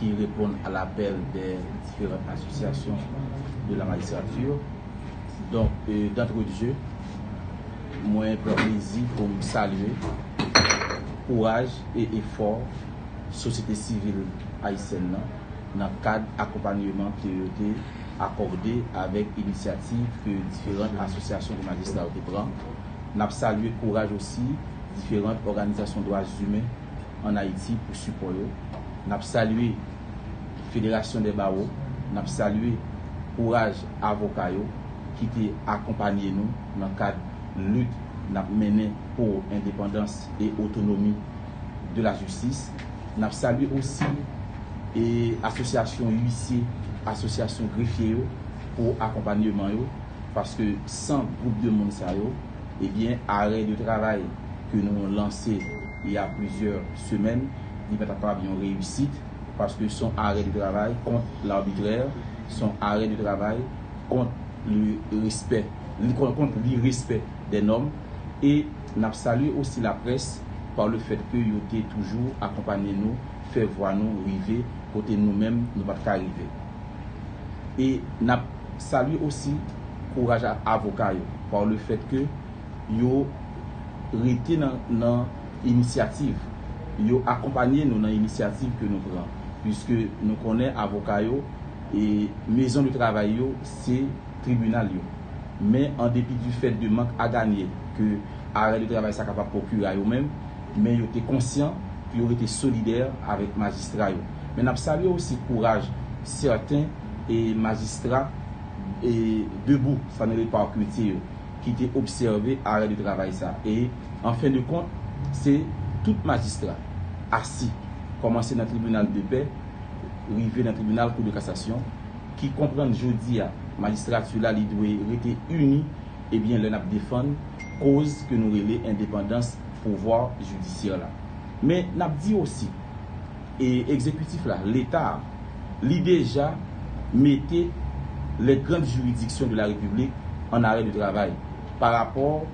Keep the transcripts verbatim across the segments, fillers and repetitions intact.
ki reponn a lapèl de diferan asosyasyon de la majistrati. Donk, euh, d'entrée de jeu, mwen pran plezi pou m salye kouraj e efò sosyete sivil ayisyèn nan, nan kad akonpanyeman ke yo te akòde avèk inisyativ ke diferan asosyasyon de majistra yo te pran. N ap salye kouraj osi diferan òganizasyon dwa imen ann Ayiti pou sipò yo. N ap salye Federasyon dè Bawo, n ap salye kouraj avoka yo ki te akonpanye nou nan kad lit n ap mennen pou endepandans e otonomi de la jistis. N ap salye osi e asosyasyon uisye, asosyasyon grefye yo pou akonpanyeman yo, paske san gwoup de moun sa yo, ebyen, arè de travay ke nou lanse il y a plusieurs semaines, li pa ta kapab yon reyisit, paske se yon arè de travay kont labitrè, se yon arè de travay kont le respè, li kont, kont li respè dè nòm, e n ap salye osi laprès pa le fèt ke yo te toujou akonpanye nou, fè vwa nou rive kote nou menm nou pa t ka rive. E n ap salye osi kouraj a avoka yo, pa le fèt ke yo rete nan, nan inisyativ, yo akonpanye nou nan inisyativ ke nou pran, piske nou konnen avoka yo e mezon de travay yo se tribinal yo. Men an depi du fèt de mank a ganye ke arè de travay sa kapab pwokire a yo menm, men yo te konsyan pou yo rete solidè avèk majistra yo. Men n ap salye osi kouraj sèten e majistra e debou, sa n rele parketye yo, ki te obsève arè de travay sa. E an fen de kont, se tout majistra asi, kòmanse nan tribinal de pè, rive nan tribinal kou de kasasyon, ki konprann jodi a, majistrati la li dwe rete ini, ebyen, lè n ap defann koz ke nou rele endepandans pouvwa jidisyè la. Men n ap di osi, e egzekitif la, Leta a, li deja mete les grandes juridictions de la République en arrêt de travail pa rapò,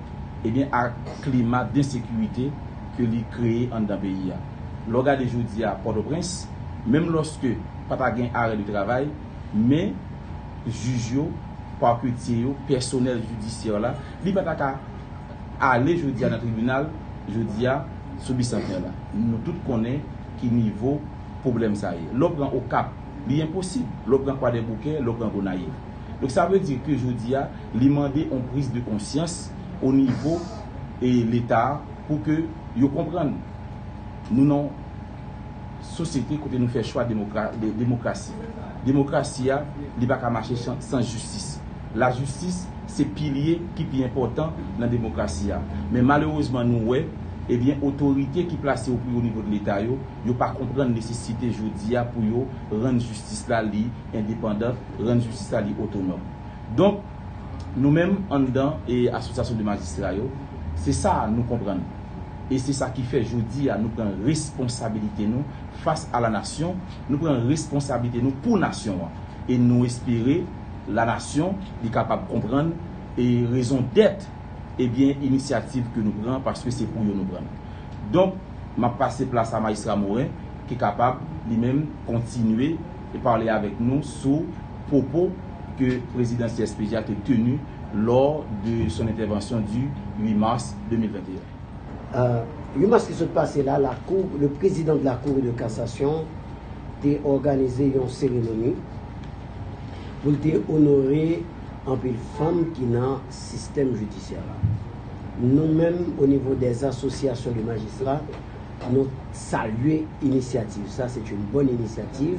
ebyen, a klima densekirite ke li kreye anndan peyi a. Lè w gade jodi a Pòtoprens, menm lòske pa ta gen arè de travay, men jij yo, paketye yo, pèsonèl jidisyè la, li pa ta ka ale jodi a nan tribinal, jodi a sou Bisanten la. Nou tout konnen ki nivo pwoblèm sa ye. Lè w pran Okap, li enposib. Lè w pran Kwadèboukè, lè w pran Gonayiv. Donk, sa vle di ke jodi a, li mande yon priz de konsyans o nivo e Leta a pou ke yo konprann nou nan sosyete kote nou fè chwa demokra-, de-, demokrasi. Demokrasi a, li pa ka mache san, san jistis. Lajistis se pilye ki pi enpòtan nan demokrasi a. Men malerezman, nou wè, ebyen, otorite ki plase o pi o nivo de Leta yo, yo pa konprann nesesite jodi a pou yo rann jistis la li endepandan, rann jistis la li otonòm. Donk, nou menm anndan e asosyasyon de majistra yo, se sa nou konprann. E se sa ki fè jodi a nou pran responsabilite nou fas a la nasyon, nou pran responsabilite nou pou nasyon an. E nou espere la nasyon li kapab konprann e rezon dèt, ebyen, inisyativ ke nou pran, paske se pou yo nou pran. Donk, m ap pase plas a majistra Morin, ki kapab, li menm, kontinye e pale avèk nou sou pwopo ke prezidan C S P J a te tenu lors de son intervention du huit mars deux mille vingt et un. Euh, huit mars ki sot pase la, la Cour, le président de la Cour de cassation te òganize yon seremoni pou l te onore anpil fanm ki nan sistèm jidisyè la. Nou menm, o nivo dè asosyasyon de majistra, nou salye inisyativ sa, c'est une bonne initiative.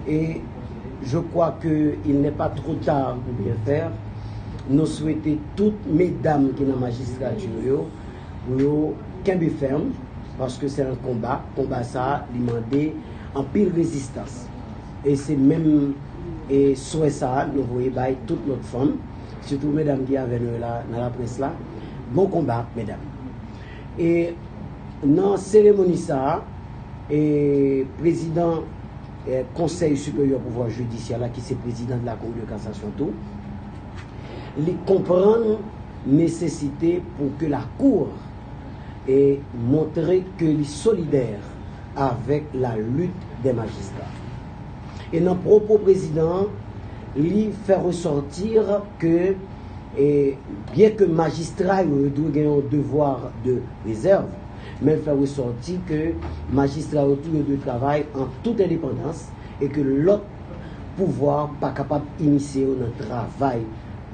Et je crois que il n'est pas trop tard pour bien faire. Nou swete tout medam ki nan majistrati yo, pou yo kenbe fèm, paske se yon konba. Konba sa a, li mande anpil rezistans. E se menm, e, swè sa a nou voye bay tout lòt fanm, sitou medam ki avè nou yo la nan laprès la. Bon konba, medam. E nan seremoni sa a, e prezidan, e, Konsèy Siperyè Pouvwa Jidisyè la, ki se prezidan de la Cour de cassation tou, li konprann nesesite pou ke la Cour e montre ke li solidè avèk la lit dè majistra. E nan pwopo prezidan an, li fè resòti ke, e, byen ke majistra yo, yo dwe gen yon devwa de rezèv, men l fè resòti ke majistra yo tou yo dwe travay an tout endepandans e ke lòt pouvwa pa kapab imisye yo nan travay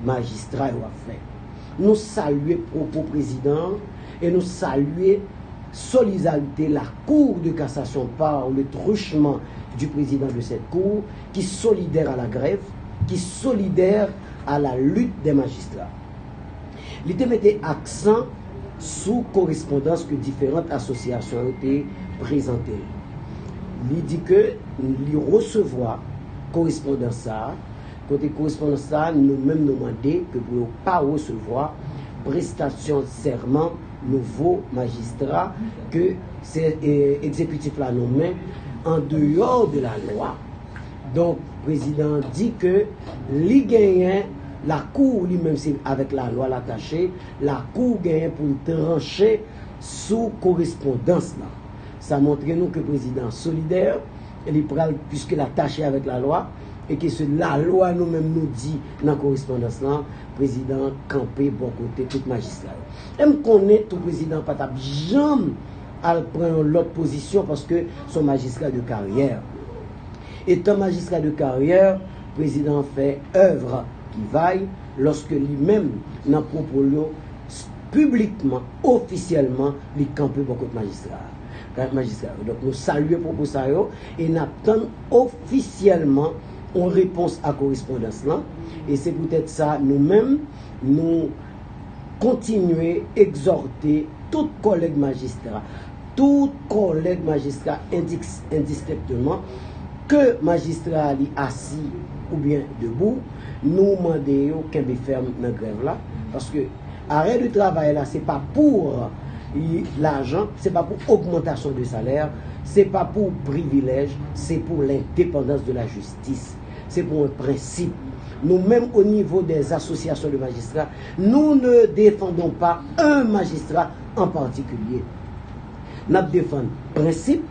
majistra yo ap fè. Nou salye pwopo prezidan an e nou salye solidarité la Cour de cassation par le truchement du président de cette cour, qui solidaire à la grève, qui solidaire à la lutte des magistrats. Li te mete aksan sou korespondans ke diferan asosyasyon yo te prezante l. Li di ke li resevwa korespondans sa a, kote korespondans sa a, nou menm nou mande ke pou yo pa resevwa prestasyon sèman nouvo majistra ke se, e, egzekitif la nonmen an deyò de la lwa. Donk, prezidan an di ke li genyen lakou, li menm se avèk lalwa l atache, lakou genyen pou l tranche sou korespondans lan. Sa montre nou ke prezidan an solidè, e li pral, piske l atache avèk lalwa, e ke se lalwa nou menm nou di nan korespondans lan, prezidan an kanpe bò kote tout majistra yo. E m konnen tou prezidan an pa t ap janm al pran yon lòt pozisyon paske se yon majistra de karyè. Etan majistra de karyè, prezidan an fè èv ki va l lòske li menm, nan pwopo l yo, piblikman, ofisyèlman, li kanpe bò kot majistra a. Majistra yo. Donk, nou salye pwopo sa yo e n ap tann ofisyèlman yon repons a korespondans lan. E se poutèt sa, nou menm, nou kontinye egzòte tout kòlèg majistra, tout kòlèg majistra endis-, endistenkteman, ke majistra a li asi oubyen debou, nou mande yo kenbe fèm nan grèv la, paske arè de travay la, se pa pou lajan, se pa pou ogmantasyon de salè, se pa pou privilèj, se pou lendepandans de la jistis. Se pou yon prensip. Nou menm, o nivo dè asosyasyon de majistra, nous ne défendons pas un magistrat en particulier. N ap defann prensip.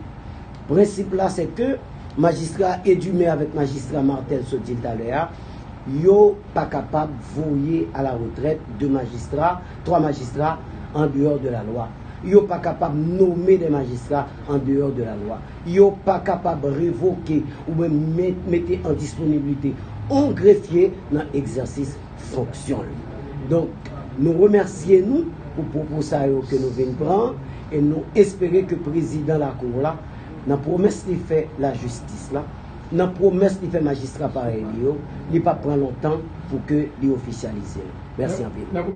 Prensip la, se ke majistra Edumé avèk majistra Martel sot di l talè a, yo pa kapab voye a la retrèt de majistra, twa majistra an deyò de la lwa. Yo pa kapab nome de majistra an deyò de la lwa. Yo pa kapab revoke oubyen met-, mete an disponiblite yon grefye nan egzèsis fonksyon l. Donk, nou remèsye nou pou pwopo sa yo ke nou vin pran e nou espere ke prezidan lakou la, nan pwomès li fè lajistis la, nan pwomès li fè majistra parèy li yo, li p ap pran lontan pou ke li ofisyalize l. Mèsi anpil.